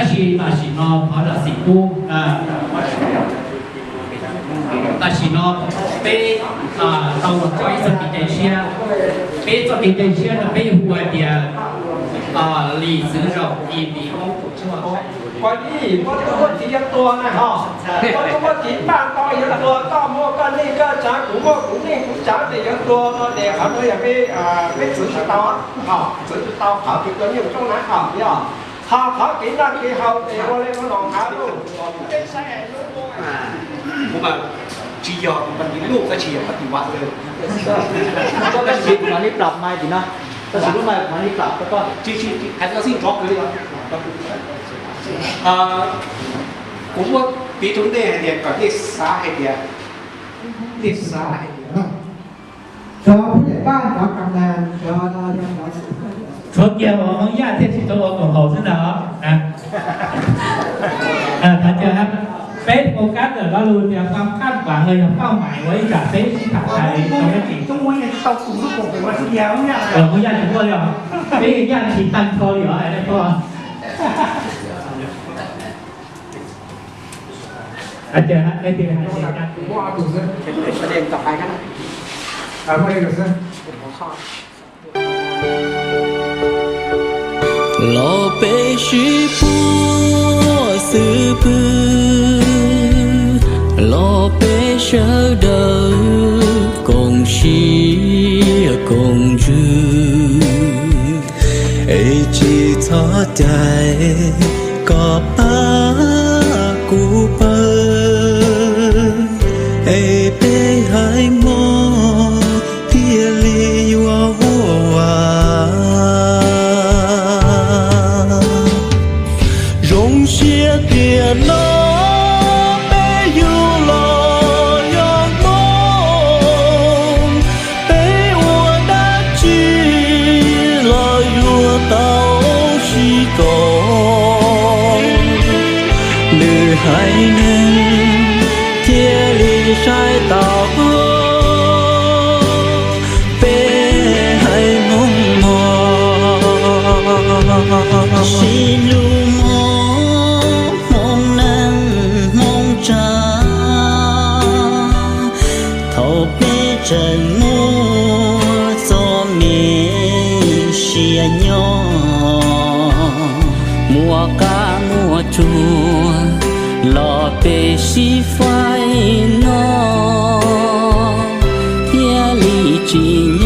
Tab sis tam sim no thov zam txim pub, tam sim no peb tau los txog ib txoj kev cai tshiab. Peb txoj kev cai tshiab no peb yuav hu hais tias Lis Txwv Zaum Kis Vim Hmoob Tus Tshuaj. Koj ib, koj tub muaj txiv yuav tuag na ho. Koj tub muaj txiv npaj tau yuav tuag, koj muaj koj neej koj tsav, kuv muaj kuv neej kuv tsav ces yuav tuag no ces qhov no yog peb, peb txwv tsis tau, txwv tsis tau qhov kev ua nyuj rooj na ho yog. Ho qhov kev noj kev haus ces ua li ua no hav lauj, peb saib kuv mas tsis yog kuv pab tim luj, tab sis yog pab tim vam lawm. Koj tab sis kuv mam li plab mai tim no, tab sis lub mai kuv mam li plab rau koj. Tsis, tsis, hais tau xij nrov kawg li. Kuv muab piv rau nej hais tias kom nej xav hais tias, nej xav hais tias, cov phub yam paj cov kam nas cov, tshuav kiag uas Hmoob Yaj thiaj tsis tau ua koom haum xwb ntag. Thov caw peb focus ntawm lo lus tias ความคาดหวัง los yog เป้าหมาย uas ib tsam peb sib tham hais rau peb tim. Hmoob Yaj tsis muaj li os, peb Yaj tsis tag nrho li os. Los peb sib puag xwb pwg, los peb sawv daws koom siab koom ntsws, es tsis txhob cais kom pab kuv pawg, es peb haiv Hmoob thiaj li yuav huaj vas. Zoo siab tias no peb yug los yog Hmoob, peb ua dab tsi los yuav tau sib koom, lwm haiv neeg thiaj li saib tau peb haiv Hmoob mog. Sib hlub mog Hmoob neej Hmoob tsav, thaum peb tseem muaj txoj me sia nyob, muaj qab muaj tsuag los peb sib faib no, thiaj li tsis